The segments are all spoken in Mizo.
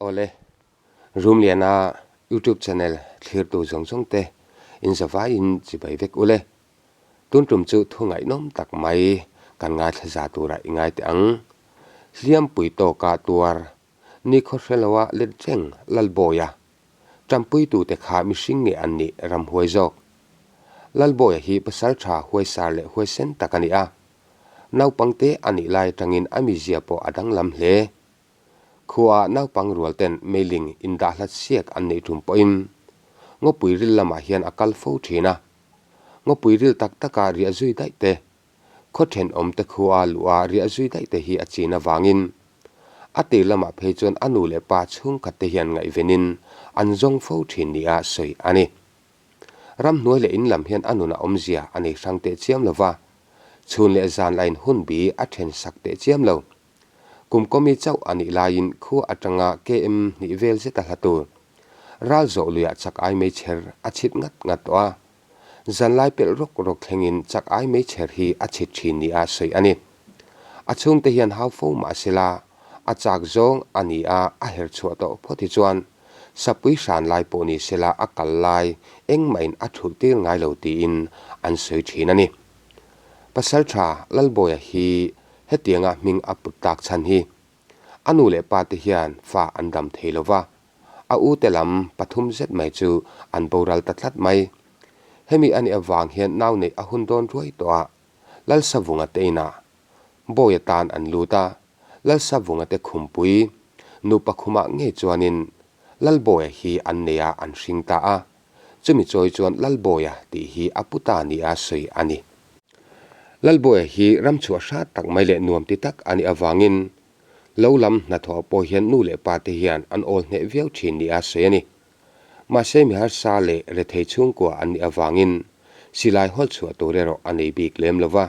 Awle, Rumliana YouTube channel thlirtu zawng zawng te in zavaiin chibai vek ule. Tun tum chu thu ngaihnawm tak mai kan ngaithla za turah i ngai teh ang. Hliampui tawka tuar nikhaw hre loa let reng Lalbawia Ṭampuitute kha mihring nge an nih ramhuai zawk? Lalbawia hi pasal ṭha huaisar leh huaisen tak a ni a. Naupangte a nih lai aṭangin a mizia pawh a danglam hle. Khuaah naupang rualten meiling indahhlat siak an neih ṭum pawhin ngawpui ril lamah hian a kal fo ṭhin a. Ngawpui ril tak taka riah zui daih te, Khaw thenawmte khua luha riah zui daih te hi a chin avangin a tir lamah phei chuan a nu leh pa chhungkhat te hian ngaihvenin an zawng fo thin nia sawi a ni. Ramhnuai leh in lam hian a nuna awmzia a nei hrang teh chiam lo va, chhun leh zan lain hun bi a then sak teh chiam lo. Kum kawmi chauh a nih laiin khua atanga KM hnih vel zeta hla tur ral zawh luiah chak ai meichher a chhit ngat ngat tawh a. Zanlai pelh rawk rawk thlengin chak ai meichher hi a chhit thin nia sawi a ni. A chhungte hian hau fo mah sela, a chak zawng a ni a, a her chhuah tawh phawt hi chuan sapui hran lai pawh ni sela a kal lai engmahin a thulh tir ngai lo tiin an sawi thin a ni. Pasaltha Lalbawia hi hetianga hming a put tak chhan hi A nu leh pa te hian fa an dam thei lo va, a u te lam pathum zet mai chu an boral ta tlat mai. Hemi a nih avang hian nau neih a hun dawn ruai tawh a, Lalsavunga te inah bawi atan an lut a, Lalsavunga te khumpui nupa khumah ngei chuanin Lalbawia hi an nei a an hring ta a, Chumi chawi chuan Lalbawia tih hi a pu ta nia sawi a ni. Lalbawia hi ram chhuah hrat tak mai leh nuam ti tak a nih avangin lo lam hnathawh pawh hian nu leh pa te hian an awl hneh viau thin nia sawi a ni. Mahse mi harsa leh rethei chhungkua an nih avangin silai hawl chhuah tur erawh a nei bik lem lo va.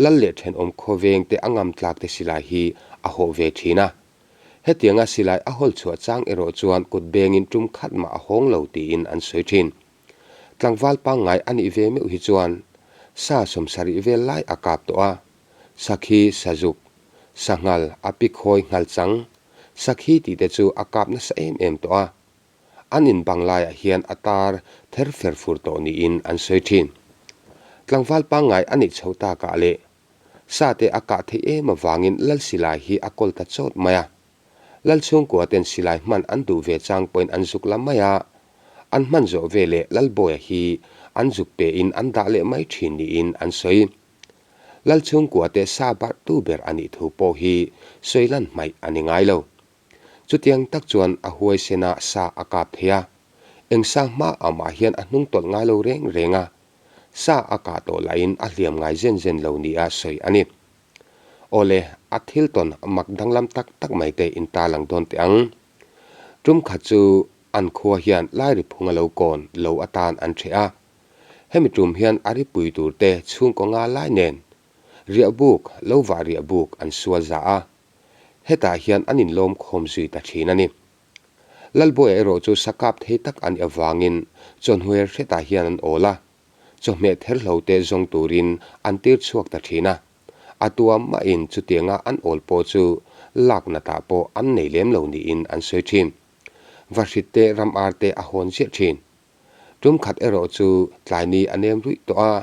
Lal leh thenawm khawveng te a ngam tlak te silai hi a hawh ve thin a. Hetianga silai a hawl chhuah chang erawh chuan kut bengin tum khat mah a hawng lo tiin an sawi thin. Tlangval pangngai a nih ve meuh hi chuan sa sawmsarih vel lai a kap tawh a, sakhi, sazuk, sanghal, a pikhawi nghal chang, sakhi tih te chu a kap nasa em em tawh a. An in bang laiah hian a tar ther fer fur tawh niin an sawi thin. Tlangval pangngai a nih chho takah leh Sa te a kah theih em avangin Lal silai hi a kawl ta chawt mai a. Lal chhungkua ten silai hman an duh ve chang pawhin an zuk la mai a. An hman zawh ve leh Lalbawia hi an zuk pe in an dah leh mai thin niin an sawi. Lal chhungkua te sa barh tu ber a nih thu pawh hi sawi lan hmaih a ni ngai lo. Chutiang tak chuan a huaisena sa a kap thei a. Eng sa hma amah hian a hnung tawlh ngai lo reng reng a. Sa a kah tawh lahin a hliam ngai zen zen lo nia sawi a ni. Awle, a thil tawn mak danglam tak tak mai te in ta lang dawn teh ang. Tum khat chu an khua hian lairi phung a lo kawn lo atan an ṭheh a. Hemi tum hian a ripui tur te chhungkaw nga lai nen riahbuk lo vah riahbuk an sual za a. Hetah hian an inlawm khawm zui ta ṭhin a ni. Lalbawia erawh chu sa kap thei tak a nih avangin chawhnuer hretah hian an awl a, chawhmeh therhlo te zawng turin an tir chhuak ta thin a. A tua mahin chutianga an awl pawh chu lak natah pawh an nei lem lo niin an sawi thin. Vahrit te ram ar te a hawn ziah thin. Tum khat erawh chu tlaini a nem ruih tawh a.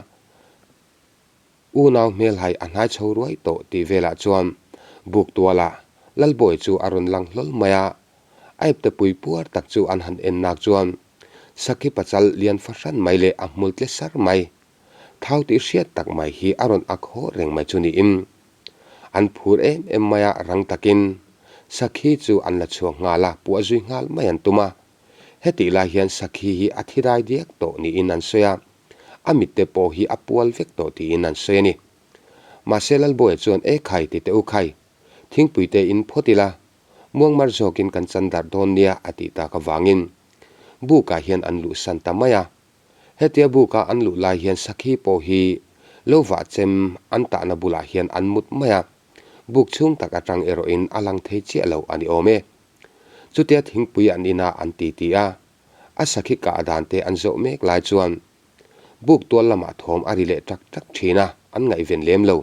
Unau hmelhai a hnai chho ruai tawh tih velah chuan buk tualah Lalbawi chu a rawn lang hlawl mai a, a ipte pui puar tak chu an han en nak chuan Sakhi pachal lian fahran mai leh a hmul tle sar mai, thau tih hriat tak mai hi a rawn ak haw reng mai chu niin an phur em em mai a, rang takin Sakhi chu an la chhuak nghal a, puah zui nghal mai an tum a. Hetih lai hian Sakhi hi a thi dai diak tawh niin an sawi a. A mitte pawh hi a pual vek tawh tiin an sawi a ni. Mahse Lalbawia chuan E khai ti teh u khai, thingpui te in phawt ila, muangmar zawkin kan chan darh dawn nia a tih tak avangin bukah hian an luhsan ta mai a. Hetia buka an luh lai hian Sakhi pawh hi lo vah chem an tahna bulah hian an mut mai a, buk chhung tak atang erawhin a lang thei chiah lo a ni awm e. Chutia thingpui an inah an titi a, A sakhi kah dan te an zawh mek lai chuan buk tual lamah thawm a ri leh tak tak thin a, an ngaihven lem lo.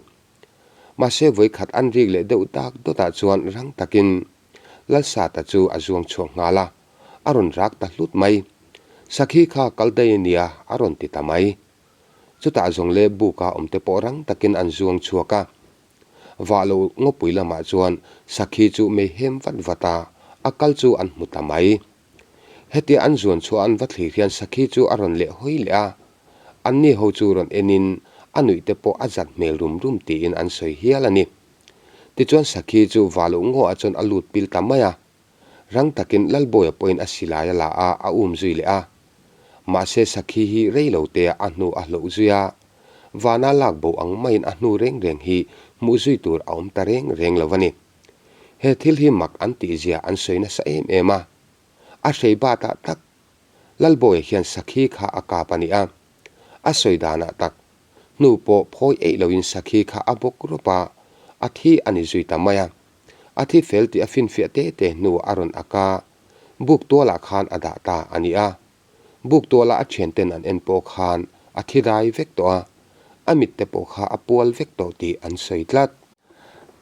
Mahse vawikhat an rik leh deuh tak dawtah chuan rang takin Lalsata chu a zuang chhuak nghal a, a rawn rak ta hlut mai. Sakhi kha kal daih a nia a rawn ti ta mai. Chutah zawng leh buka awmte pawh rang takin an zuang chhuak a. Vah lo ngawpui lamah chuan sakhi chu mei hem vat vat a, a kal chu an hmu ta mai. Hetia an zuan chhuah an va thlir hian sakhi chu a rawn leh hawi leh a, anni ho chu rawn enin a nuih te pawh a zat hmel rum rum tiin an sawi hial a ni. Tichuan sakhi chu vah loh ngawah chuan a lut pil ta mai a, rang takin Lalbawia pawhin a silai a la a, a um zui leh a. Mahse sakhi hi rei lo te a hnu a hloh zui a, vana lak bo ang maiin a hnu reng reng hi hmuh zui tur a awm ta reng reng lo a ni. He thil hi mak an tihzia an sawi nasa em em a. A hrei batah tak Lalbawia hian sakhi kha a kap a ni a. A sawi danah tak hnu pawh phawi eih loin sakhi kha a bawk rawp a, a thi a ni zui ta mai a. A thi fel tih a finfiah te te hnu a rawn ak a, buk tualah khan a dah ta a ni a. Buk tuala a thianten an en pawh khan a thi dai vek tawh a, a mit te pawh kha a pual vek tawh tih an sawi tlat.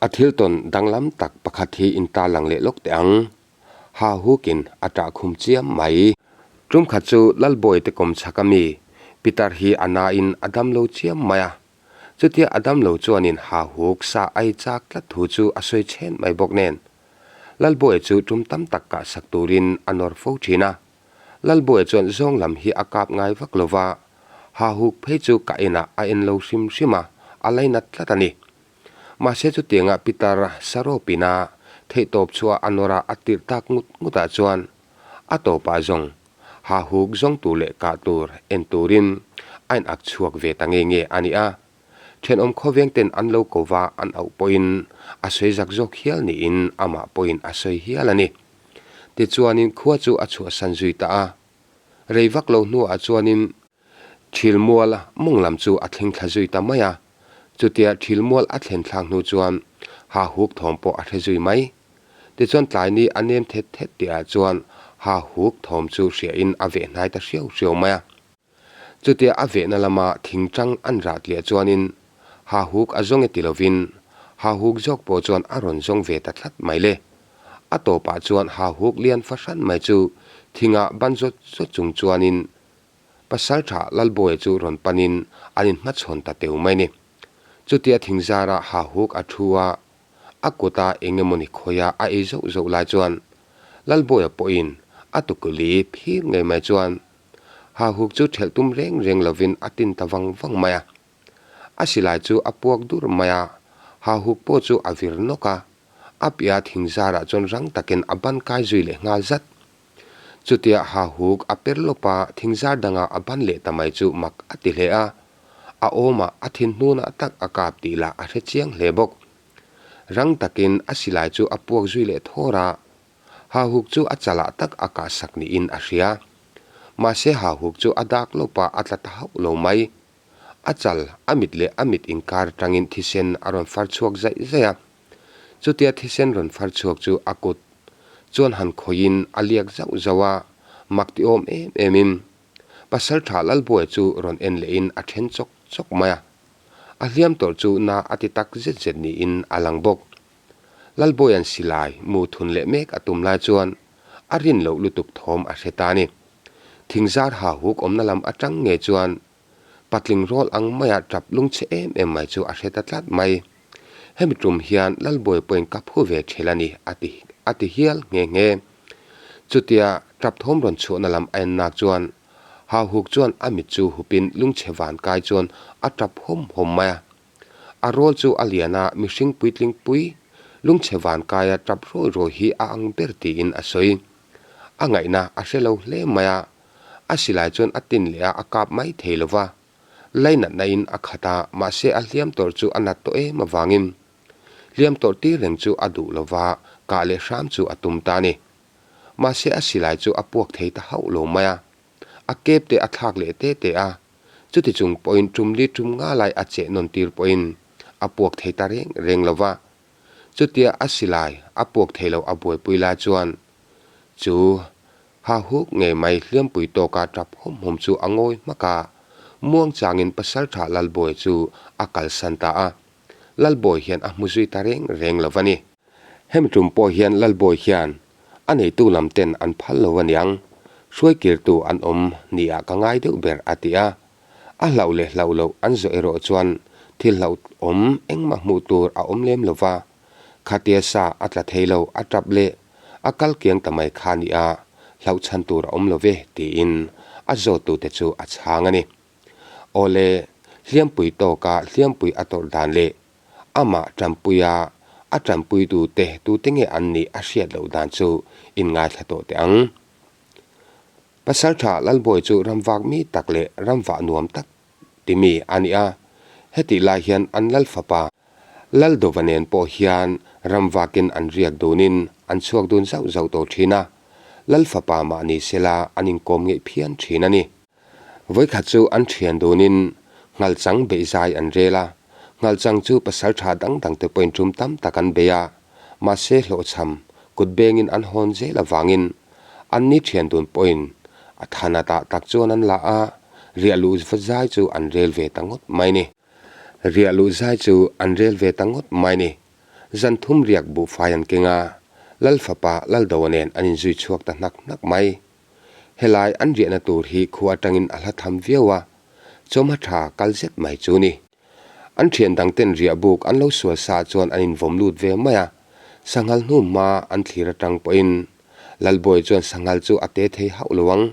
A thil tawn danglam tak pakhat hi in ta lang leh lawk teh ang. Ha hukin a ṭah khum chiam mai. Tum khat chu Lalbawi te kawm chhak a mi, Pitar hi a nain a dam lo chiam mai a. Chutia a dam lo chuanin ha huk sa ai chak tlat thu chu a sawi chhen mai bawk nen. Lalbawi chu tum tam tak kah sak turin a nawr fo thin a. Lalbawi chuan zawng lam hi a kap ngai vak lo va, ha huk phei chu ka enah a en lo hrim hrim a, a lainat tlat a ni. Mahse chutianga Pitar Saropina theihtawp chhuah a nawr a a tirh tak ngut ngutah chuan a tawpah zawng ha huk zawng tur leh kah tur en turin a in ak chhuak ve ta nge nge a ni a. Thenawm khawveng ten an lo ko va an auh pawhin a sawi zak zawk hial niin amah pawhin a sawi hial a ni. Tichuanin khua chu a chhuahsan zui ta a. Rei vak lo hnuah chuanin Thilmual mawng lam chu a thleng thla zui ta mai a. Chutia thilmual a thlen thlak hnu chuan ha huk thawm pawh a hre zui mai. Tichuan tlai ni a nem thet thet tihah chuan ha huk thawm chu hriahin a veh hnai ta hriau hriau mai a. Chutia a vehna lama thing tang an rah tliah chuanin ha huk a zawng e ti lovin ha huk zawk pawh chuan a rawn zawng ve ta tlat mai le. A tawpah chuan ha huk lian fahran mai chu thingah ban zawt zawt chung chuanin Pasaltha Lalbawia chu rawn panin an inhmachhawn ta teu mai ni. Chutia thingzara ha huk a thu a, a kuta eng emawni khawia a ei zauh zauh lai chuan Lalbawia pawhin a tukuli phir ngei mai chuan ha huk chu thelh tum reng reng lovin a tin ta vang vang mai a. A silai chu a puak dur mai a, ha huk pawh chu a vir nawk a, a piah thingzarah chuan rang takin a ban kai zui leh nghal zat. Chutia ha huk a per lawp a, thingzar danga a ban leh ta mai chu mak a ti hle a. A awmah a thin hnunah tak a kap tih lah a hre chiang hle bawk. Rang takin a silai chu a puak zui leh thawr a, ha huk chu a chalah tak a kah sak niin a hria. Mahse ha huk chu a dak lawp a, a tla ta hauh lo mai. A chal, a mit leh a mit inkar atangin thisen a rawn far chhuak zaih zaih a. Chutia thisen rawn far chhuak chu a kut chuan han khawihin a liak zauh zauh a, mak ti awm em emin Pasaltha Lalbuai chu rawn en lehin a then chawk chawk mai a. A hliam tawrh chu na a ti tak zet zet niin a lang bawk. Lalbuaia'n silai mu thun leh mek a tum lai chuan a rin loh lutuk thawm a hre ta a ni. Thingzar ha huk awmna lam atang nge chuan Patling rawl ang maia tap lungchhe em em mai chu a hre ta tlat mai. Hemi tum hian Lalbawi pawhin ka phu ve thel a ni a ti a ti hial nghe nghe. Chutia tap thawm rawn chhuahna lam a en nak chuan Hauhuk chuan a mit chu hupin lungchhe van kai chuan a tap hawm hawm mai a. A rawl chu a lian a, mihring puitling pui lungchhe van kaia tap rawi rawi hi a ang ber tiin a sawi. A ngaihna a hre lo hle mai a. A silai chuan a tin leh a, a kap mai thei lo va. Lainatna in a khat a, mahse a hliam tawrh chu a nat tawh em avangin hliam tawrh tir reng chu a duh lo va, kah leh hram chu a tum ta a ni. Mahse a silai chu a puak thei ta hauh lo mai a, a kep te a thlak leh te te a, chuti chung pawhin tum li tum nga lai a cheh nawn tir pawhin a puak thei ta reng reng lo va. Chutia a silai a puak thei lo a buaipui lai chuan chu Ha huk ngei mai hliampui tawka tap hawm hawm chu a ngawi hmak a, muang changin Pasaltha Lalbawi chu a kalsan ta a. Lalbawi hian a hmu zui ta reng reng lo va ni. Hemi tum pawh hian Lalbawi hian a neitu lam ten an phal lo aniang, hruaikirtu an awm niah ka ngai deuh ber a ti a. A hlauh leh hlauh loh an zawh erawh chuan thil hlauh awm engmah hmuh tur a awm lem lo va, khatia sa a tla thei lo a tap leh a kal kiang ta mai kha nia hlauh chhan tur a awm lo ve tiin a zawttute chu a chhang a ni. Awle, hliampui tawka hliampui a tawrh dan leh amah tanpuia a tanpuitute tute nge an nih a hriat loh dan chu inngaithla tawh teh ang. Pasaltha Lalbawi chu ramvak mi tak leh ramvah nuam tak ti mi a ni a, hetih lai hian an lal fapa Laldova nen pawh hian ramvakin an riak dunin an chhuak dun zauh zauh tawh thin a, lal fapa mah ni sela an inkawm ngeih phian thin a ni. Vawikhat chu an thian dunin Nghalchang beihzai an rel a, Nghalchang chu pasaltha dang dangte pawhin tum tam tak an bei a, mahse hlawhchham kut bengin an hawn zel avangin An ni thian dun pawhin a than a tah tak chuan an la a, riah luh va zai chu an rel ve ta ngawt mai ni. Riah luh zai chu an rel ve ta ngawt mai ni. Zan thum riak buhfai an keng a, Lal fapa Laldoa nen an inzui chhuak ta hnak hnak mai. Helai an riahna tur hi khua atangin a hla tham viau a, chawmha tha kal zet mai chu ni. An thian dang ten riah buk an lo sual sa chuan an invawm lut ve mai a, sanghal hnu hma an thlir atang pawhin Lalbawi chuan sanghal chu a te thei hauh lo ang.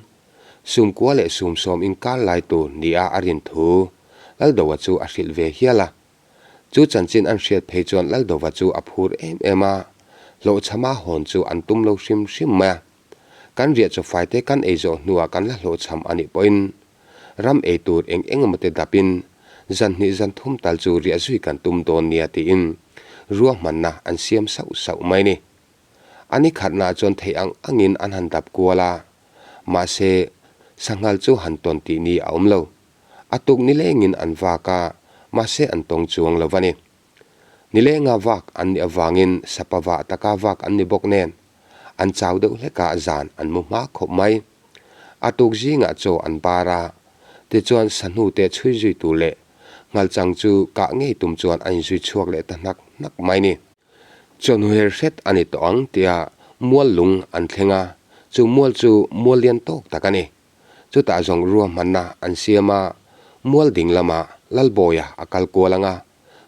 Sumkua leh sumsawm inkar lai tur nia a rin thu Laldoa chu a hrilh ve hial a. Chu chanchin an hriat phei chuan Laldova chu a phur em em a, hlawhchhama hawn chu an tum lo hrim hrim mai a. Kan riah chawfai te kan ei zawh hnuah kan la hlawhchham a nih pawhin ram ei tur eng eng emaw te dapin zan hnih zan thum tal chu riah zui kan tum dawn nia tiin ruahmanna an siam sauh sauh mai ni. A ni khatnah chuan theih ang angin an han dap kual a, mahse sanghal chu han tawn tih ni a awm lo. A tuk nilengin an vak a, mahse an tawng chuang lo a ni. Nilenga vak an nih avangin sapa vah taka vak an ni bawk nen, an chau deuh hlekah zan an mu hma khawp mai. A tuk zingah chaw an bar a, tichuan sahnute chhui zui tur leh nghalchang chu kah ngei tum chuan a inzui chhuak leh ta hnak hnak mai ni. Chawhnu her hret a ni tawh ang tia mual lung an thleng a, chu mual chu mual lian tawk tak a ni. Chutah zawng ruahmanna an siam a, mual ding lamah Lalbawia a kal kual ang a,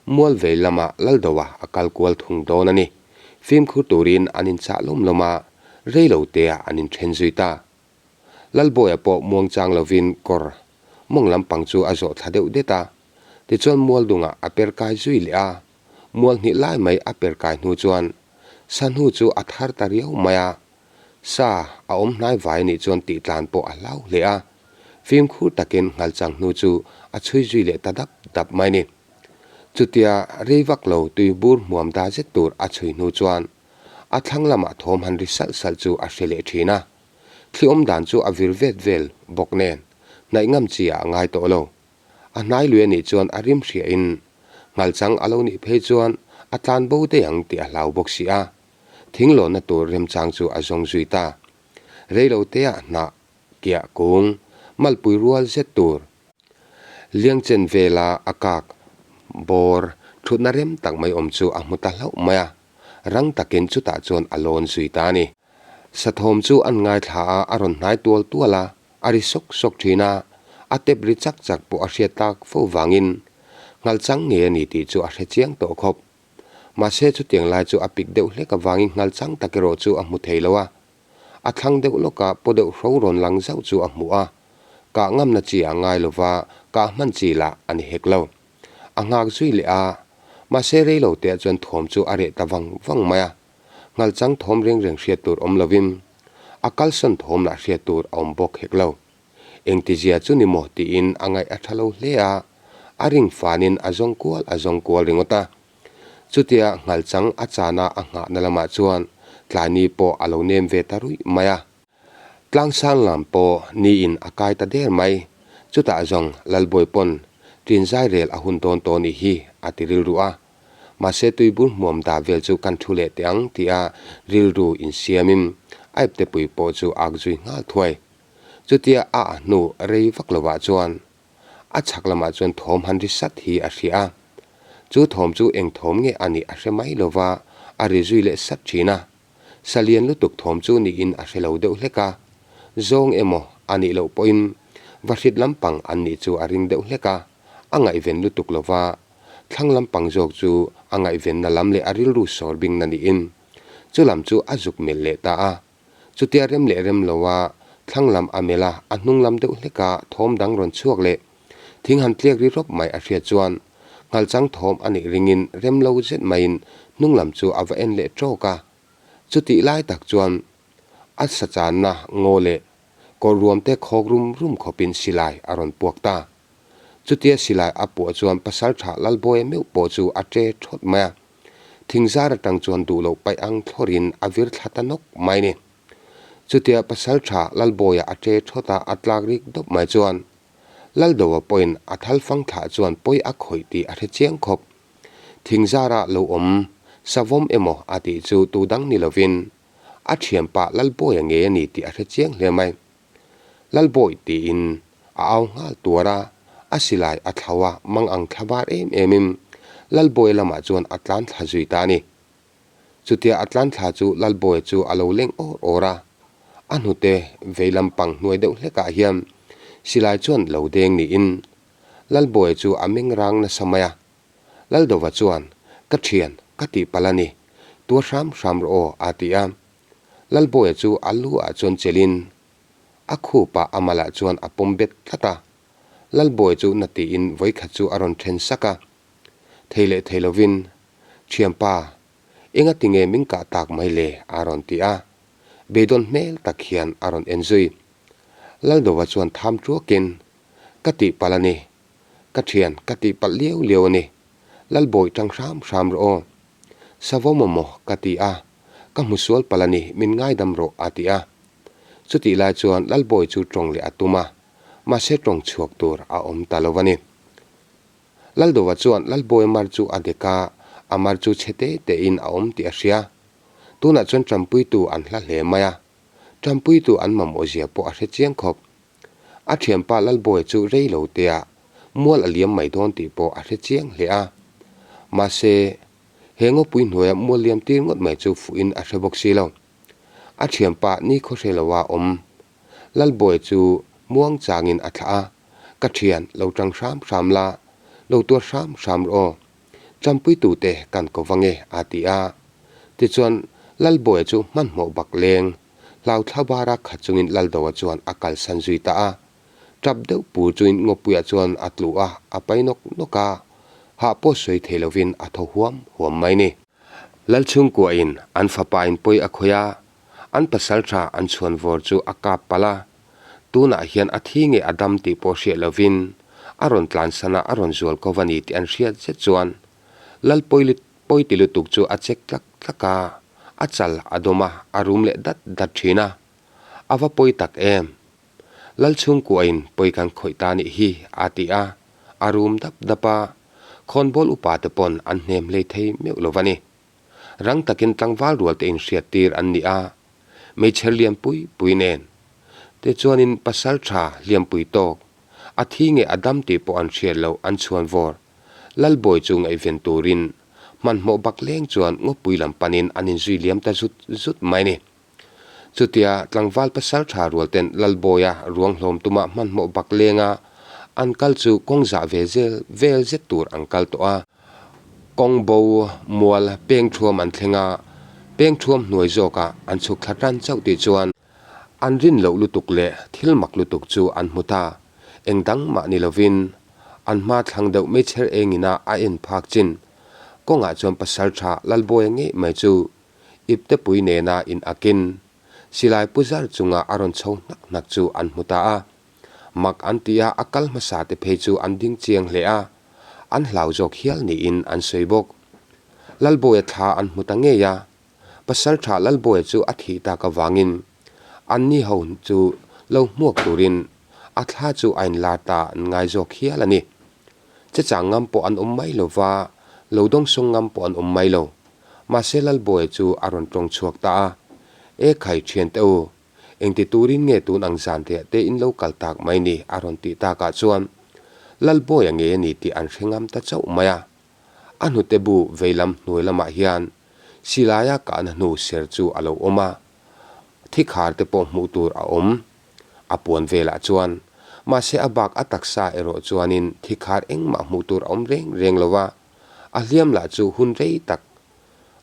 mual vei lamah Laldoa a kal kual thung dawn a ni. Fimkhur turin an inchah lawm lawm a, rei lo teah an inthen zui ta. Lalbawia pawh muangchang lovin kawr mawng lampang chu a zawh thla deuh det a, tichuan mual dungah a per kai zui leh a. Mual hnih lai mai a per kai hnu chuan Sahnu chu a thar ta riau mai a, sa a awm hnai vai nih chuan tih tlan pawh a hlau hle a, fimkhur takin nghalchang hnu chu a chhui zui leh ta dap dap mai ni. Chutia rei vak lo tui bur hmuam da zet tur a chhui hnu chuan a thlang lamah thawm han ri salh salh chu a hre leh thin a, thli awm dan chu a vir vet vel bawk nen hnaih ngam chi ah a ngai tawh lo. A hnai lui a nih chuan a rim hriahin nghalchang a lo nih phei chuan a tlan bo daih ang tih a hlau bawk si a, thing lawnna tur remchang chu a zawng zui ta. Reilo teah hnah, kiah kung, malpui rual zet tur, liangchen vela a kak bawr thutna rem tak mai awm chu a hmu ta hlauh mai a, rang takin chutah chuan a lawn zui ta a ni. Sathawm chu an ngaithla a, a rawn hnai tual tual a, A ri sawk sawk thin a, a tep ri chak chak pawh a hriat tak fo vangin nghalchang ngei a ni tih chu a hre chiang tawh khawp. Mahse chutiang lai chu a pik deuh hlek avangin nghalchang tak erawh chu a hmu thei lo a. A thlang deuh lawka paw deuh hro rawn lang zauh chu a hmu a, kah ngamna chi a ngai lova kah hman chi lah a ni hek lo. A nghak zui leh a, mahse rei lo teah chuan thawm chu a reh ta vang vang mai a. Nghalchang thawm reng reng hriat tur awm lovin a kalsawn thawm lah hriat tur a awm bawk hek lo. Engtizia chu ni maw tiin a ngaih a tha lo hle a, a ring fanin a zawng kual a zawng kual ringawt a. Chutia nghalchang a chana a nghahna lamah chuan tlaini pawh a lo nem ve ta ruih mai a. Tlangsang lam pawh niin a kai ta der mai. Chutah zawng Lalbawi pawn ṭin zai rel a hun dawn tawh nih hi a ti rilru a. Mahse tuibur hmuam dah vel chu kan thu leh teh ang tia rilru insiamin a iptepui pawh chu ak zui nghal thuai. Chutia a a hnu rei vak lovah chuan a chhak lamah chuan thawm han ri sat hi a hria a. Chu thawm chu eng thawm nge a nih a hre mai lova, A ri zui leh sat thin a. Sa lian lutuk thawm chu niin a hre lo deuh hlek a. Zawng emaw a nih loh pawhin va hrit lampang an nih chu a ring deuh hlek a, a ngaihven lutuk lo va, thlang lampang zawk chu a ngaihvenna lam leh a rilru sawr bingna niin chu lam chu a zuk melh leh ta a. Chutia rem leh rem loa thlang lam a melh a, a hnung lam deuh hleka thawm dang rawn chhuak leh thing han tliak ri rawp mai a hriat chuan nghalchang thawm a nih ringin rem lo zet maiin hnung lam chu a va en leh tawk a. Chutih lai tak chuan a sachanna ngaw leh kawr ruam te khawk rum rum khawpin silai a rawn puak ta. Chutia silai a puah chuan pasaltha Lalbawia meuh pawh chu a ṭe ṭhawt mai a. Thingzar atang chuan duh loh paih ang thlawrin a vir thla ta nawk mai ni. Chutia pasaltha Lalbawia a ṭe ṭhawt a, a tlak rik dawp mai chuan Laldoa pawhin a thal fang thlah chuan pawi a khawih tih a hre chiang khawp. Thingzara lo awm savawm emaw a tih chu tu dang ni lovin a thianpa Lalbawia ngei a ni tih a hre chiang hle mai. Lalbawi tiin a au nghal tuar a, a silai a thlau a, mang ang thla var em emin Lalbawia lamah chuan a tlan thla zui ta a ni. Chutia a tlan thla chu Lalbawia chu a lo leng awr awr a, a hnute vei lampang hnuai deuh hlekah hian silai chuan lo deng niin Lalbawia chu a meng rang nasa mai a. Laldova chuan, Ka thian, ka tihpalh a ni, tuar hram hram rawh aw, a ti a. Lalbawia chu a lu ah chuan chelhin a khup ah a malah chuan a pawm bet tlat a. Lalbawia chu na tiin vawikhat chu a rawn then sak a. Thei leh thei lovin, Thianpa, enga tinge min kah tak mai le? a rawn ti a. Beidawn hmel tak hian a rawn en zui. Laldova chuan tham tuakin, Ka tihpalh a ni. Ka thian, ka tihpalh liau liau a ni. Lalbawi tang hram hram rawh aw. Savawm maw ka ti a, ka hmu sual palh a ni, min ngaidam rawh a ti a. Chutih lai chuan Lalbawi chu tawng leh a tum a, mahse tawng chhuak tur a awm ta lo a ni. Laldova chuan Lalbawi mar chu a dek a, a mar chu chhe te tein a awm tih a hria. Tunah chuan Ṭampuitu an hla hle mai a, Ṭampuitu an mamawh zia pawh a hre chiang khawp. A thianpa Lalbawi chu rei lo tea mual a liam mai dawn tih pawh a hre chiang hle a. Mahse, he ngawpui hnuaia mual liam tir ngawt mai chu fuhin a hre bawk si lo. A thianpa nikhaw hre loa awm Lalbawi chu muang changin a thlah a, Ka thian, lo tang hram hram la, lo tuar hram hram rawh aw. Champuitute kan ko vang e, a ti a. Tichuan, Lalbawi chu hmanhmawh bak leng Hlauthla bara khat chungin Laldoa chuan a kalsan zui ta a. Tap deuh pur chuin Ngawpuia chuan a tlu a, a pai nawk nawk a, hah pawh sawi thei lovin a thaw huam huam mai ni. Lalchhungkuain an fapain pawi a khawih a, an pasal tha an chhuan vawr chu a kap palh a. Tunah hian a thi nge a dam tih pawh hriat lovin a rawn tlansan a, a rawn zual ko va ni tih an hriat zet chuan Lalpawi Pawi ti lutuk chu a chek tlak tlak a, a chal a dawm a, a rum leh dat dat thin a. A va pawi tak em? Lalchhungkuain pawi kan khawih ta nih hi a ti a, a rum dap dap a, khawnbawl upa te pawn an hnem hlei thei meuh lo va ni. Rang takin tlangval rual te inhriat tir an ni a, hmeichher lian pui pui nen te chuanin pasal tha hliampui tawk, a thi nge a dam tih pawh an hriat loh an chhuan vawr. Lalbawi chu ngaihven turin hmanhmawh bak leng chuan ngawpui lam panin an inzui liam ta zut zut mai ni. Chutia tlangval pasal tha rual ten Lalbawia ruang hlawm tuma hmanhmawh bak lenga an kal chu kawng zah ve zel vel zet tur an kal tawh a. Kawng bo mual peng thuam an thleng a, peng thuam hnuai zawkah an chhuk thla tan chauh tih chuan an rin loh lutuk leh thil mak lutuk chu an hmu ta. Eng dang mah ni lovin An hma thlang deuh meichher engina a en phak chin. Kawngah chuan pasal tha Lalbawia ngei mai chu iptepui nena in akin silai pu zar chunga a rawn chho hnak hnak chu an hmu ta a. Mak an ti a, a kal hmasa te phei chu an ding chiang hle a, an hlau zawk hial niin an sawi bawk. Lalbawia thla an hmu ta ngei a, pasal tha Lalbawia chu a thih tak avangin anni ho chu lo hmuak turin A thla chu a inlar ta an ngai zawk hial a ni. Chechang ngam pawh an awm mai lo va, lo dawngsawng ngam pawh an awm mai lo. Mahse Lalbawia chu a rawn tawng chhuak ta a, E khai thiante u, engti turin nge tun ang zan riah te in lo kal tak mai ni a rawn tih takah chuan Lalbawia ngei a ni tih an hre ngam ta chauh mai a. A hnute bu veilam hnuai lamah hian. Silaia kahna hnu ser chu a lo awm a, thikhar te pawh hmuh tur a awm. A puan velah chuan, mahse a bak a taksa erawh chuanin thikhar engmah hmuh tur a awm reng reng lo a, a hliam lah chu hun rei tak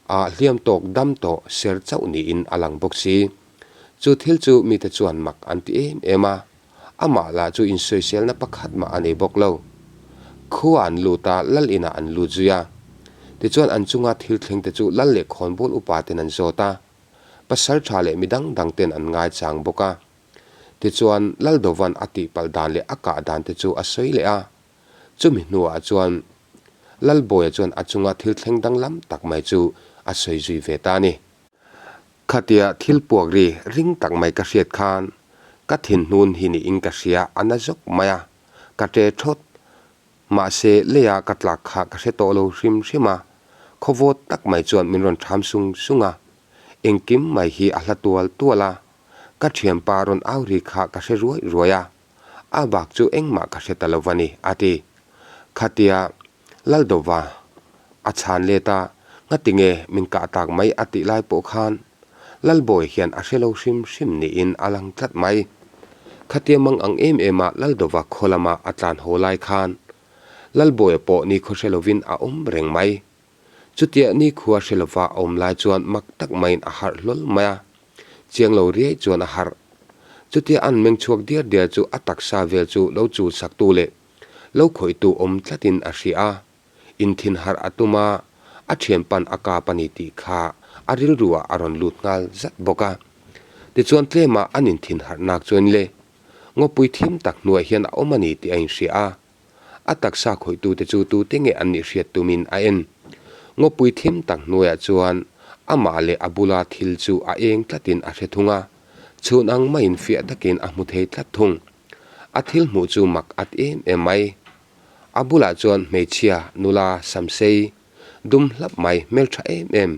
a hliam tawk dam tawh ser chauh niin a lang bawk si. Chu thil chu mite chuan mak an ti em em a, amah lah chu insawiselna pakhat mah a nei bawk lo. Khua an lut a, lal inah an lut zui a. Tichuan an chunga thil thleng te chu lal leh khawnbawl upa ten an zawt a, pasal tha leh mi dang dang ten an ngaichang bawk a. Tichuan Laldovan a tihpalh dan leh a kah dan te chu a sawi leh a. Chumi hnuah chuan Lalbawia chuan a chunga thil thleng danglam tak mai chu a sawi zui ve ta a ni. Khatia thil puak ri ring tak mai ka hriat khan ka thinhnun hi niin ka hria a na zawk mai a, ka ṭe ṭhawt. Mahse leia ka tlak kha ka hre tawh lo hrim hrim a, khawvawt tak mai chuan min rawn ṭham sung sung a, engkim mai hi a hla tual tual a, ka ṭhianpa rawn au ri kha ka hre ruai ruai a, a bak chu engmah ka hre ta lo va ni, a ti. Khatia Laldova a chhan let a, Ngatinge min kah tak mai a tih lai pawh khan Lalbawi hian a hre lo hrim hrim niin a lang tlat mai. Khatia mang ang em em a Laldova khaw lama a tlan haw lai khan Lalbawia pawh nikhua hre lovin a awm reng mai. Chutia nikhua hre lova a awm lai chuan mak tak maiin a harh hlawl mai a, chiang lo riai chuan a harh. Chutia an meng chhuak diar diar chu a taksa vel chu lo chul saktu leh lo khawihtu awm tlatin a hria a, inthin harh a tum a, a thianpan a kap a ni tih kha a rilruah a rawn lut nghal zat bawk a. Tichuan tlema an inthin harh nak chuan le, ngawpui thim tak hnuaiah hian a awm a ni tih a inhria a, a taksa khawihtute chu tute nge an nih hriat tumin a en. Ngawpui thim tak hnuaiah chuan amah leh a bula thil chu a eng tlatin a hre thung a, chhun ang maiin fiah takin a hmu thei tlat thung. A thil hmuh chu mak at em em mai. A bulah chuan hmeichhia nula samsei dum hlap mai hmeltha em em,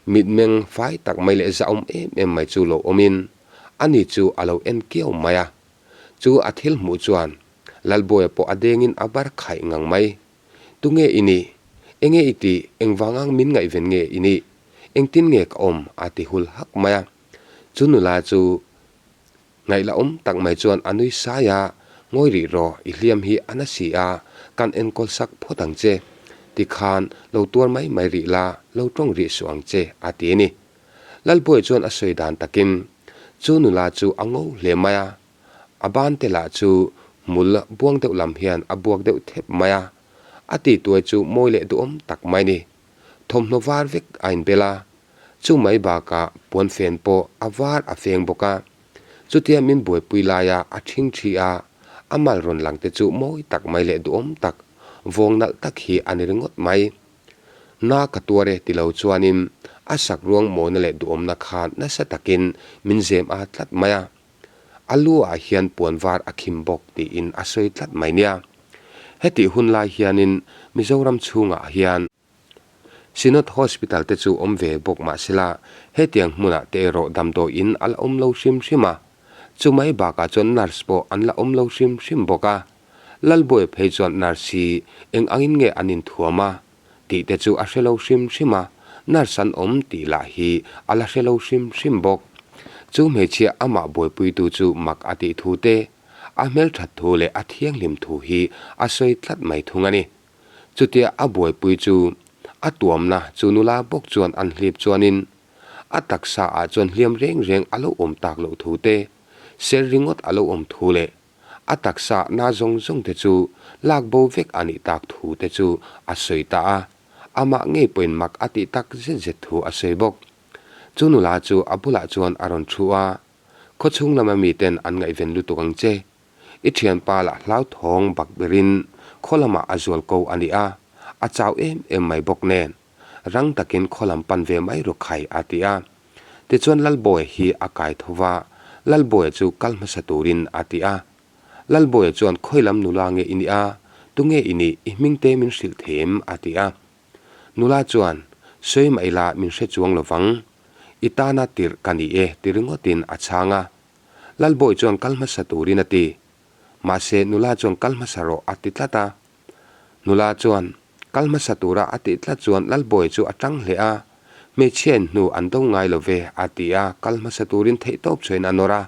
mitmeng fai tak mai leh zahawm em em mai chu lo awmin ani chu a lo en kiau mai a. Chu a thil hmuh chuan Lalbawia pawh a dengin a bar khaih ngang mai. Tunge i nih? Enge i tih? Engvangang min ngaihven nge i nih? Engtin nge ka awm? a ti hul hak mai a. Chu nula chu Ngaih la awm tak mai chuan a nui sai a, Ngawi rih rawh, i hliam hi a na si a, kan enkawl sak phawt ang che. Tikhan lo tuar mai mai rih la, lo tawng rih suh ang che, a ti a ni. Lalbawi chuan a sawi dan takin chu nula chu a ngo hle mai a, a ban te lah chu hmul buang deuh lam hian a buak deuh thep mai a, a tihtuai chu mawi leh duhawm tak mai ni. Thawmhnaw var vek a inbel a, Chu mai bakah puanfen pawh a var a feng bawk a, chutia min buaipui laia a ṭhing ṭhi a, a mal rawn lang te chu mawi tak mai leh duhawm tak, vawng nalh tak hi a ni ringawt mai. Na ka tuar e ti lo chuanin a sak ruang mawina leh duhawmna khan nasa takin min zem a tlat mai a, a lu ah hian puan var a khim bawk tiin a sawi tlat mai nia. Hetih hun lai hianin Mizoram chhungah hian. Synod Hospital te chu awm ve bawk mah sela, hetiang hmunah te erawh damdawiin a la awm lo hrim hrim a. Chu mai bakah chuan nurse pawh an la awm lo hrim hrim bawk a. Lalbawi phei chuan nurse hi eng angin nge an inthuam a tih te chu a hre lo hrim hrim a, nurse an awm tih lah hi a la hre lo hrim hrim bawk. Chu hmeichhia amah buaipuitu chu mak a tih thu te, a hmelthat thu leh a thianghlim thu hi a sawi tlat mai thung a ni. Chutia a buaipui chu a tuamna chu nula bawk chuan an hlip chuanin a taksa ah chuan hliam reng reng a lo awm tak loh thu te, ser ringawt a lo awm thu leh a taksa na zawng zawng te chu lak bo vek a nih tak thu te chu a sawi ta a, amah ngei pawhin mak a tih tak zet zet thu a sawi bawk. Chu nula chu a bulah chuan a rawn thu a, Khawchhung lama miten an ngaihven lutuk ang che. I thianpa lah hlauthawng bak berin khaw lamah a zual ko a ni a, a chau em em mai bawk nen. Rang takin khaw lam pan ve mai ru khai a ti a. Tichuan Lalbawia hi a kai tho va, Lalbawia chu kal hmasa turin a ti a. Lalbawia chuan khawi lam nula nge i nih a, tunge i nih, i hming te min hrilh thei em? a ti a. Nula chuan, Sawi mah ila min hre chuang lo vang, i tana tirh ka ni e ti ringawtin a chhang a. Lalbawi chuan kal hmasa turin a ti. Mahse nula chuan kal hmasa rawh a ti tlat a. Nula chuan kal hmasa tura a tih tlat chuan Lalbawi chu a tang hle a. Hmeichhiain hnu an do ngai lo ve, a ti a, kal hmasa turin theihtawp chuain a nawr a.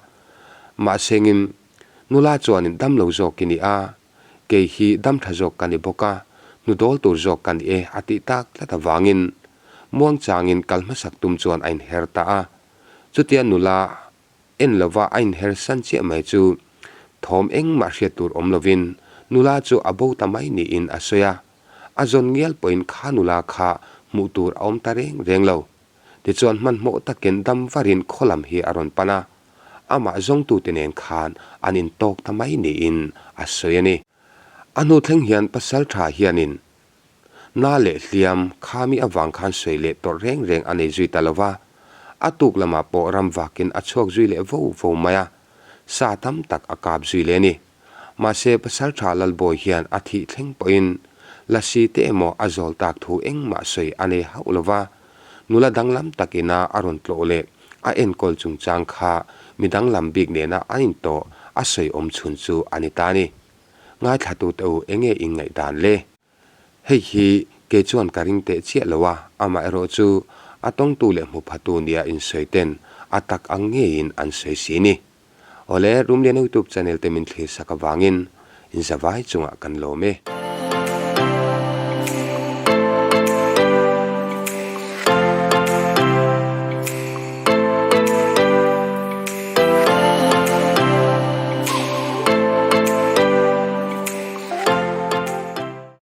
Mahsengin, nula chuanin dam lo zawk i ni a, kei hi dam tha zawk ka ni bawk a, hnu dawl tur zawk ka ni e, a tih tak tlat avangin muangchangin kal hmasak tum chuan a inher ta a. Chutia nula en lova a inher san chiah mai chu thawm engmah hriat tur awm lovin nula chu a bo ta mai niin a sawi a. A zawn ngial pawhin kha nula kha hmuh tur a awm ta reng reng lo. Tichuan hmanhmawh takin dam varin khaw lam hi a rawn pan a, amah zawngtute nen khan an intawk ta mai niin a sawi a ni. A hnu thleng hian pasal tha hianin na leh hliam khami avang khan sawi leh tawrh reng reng a nei zui ta lo va, a tuk lamah pawh ram vakin a chhuak zui leh vo vo mai a, sa tam tak a kap zui leh a ni. Mahse, Pasalṭha Lalbawi hian a thih thleng pawhin Lasi te emaw a zawl tak thu engmah sawi a nei hauh lo va, nula danglam tak ina a rawn tlawh leh a enkawl chungchang kha mi danglam bik nena an intawh a sawi awm chhun chu a ni ta a ni. Ngaithlatute u enge in ngaihdan le? Hei hi kei chuan ka ring teh chiah lo a, amaherawh chu a tawngtu leh hmuphatu nia insawi ten a tak ang ngeiin an sawi si ni. Awle, Rumliana Youtube channel te min thlir sak avangin in zavai chungah kan lawm e.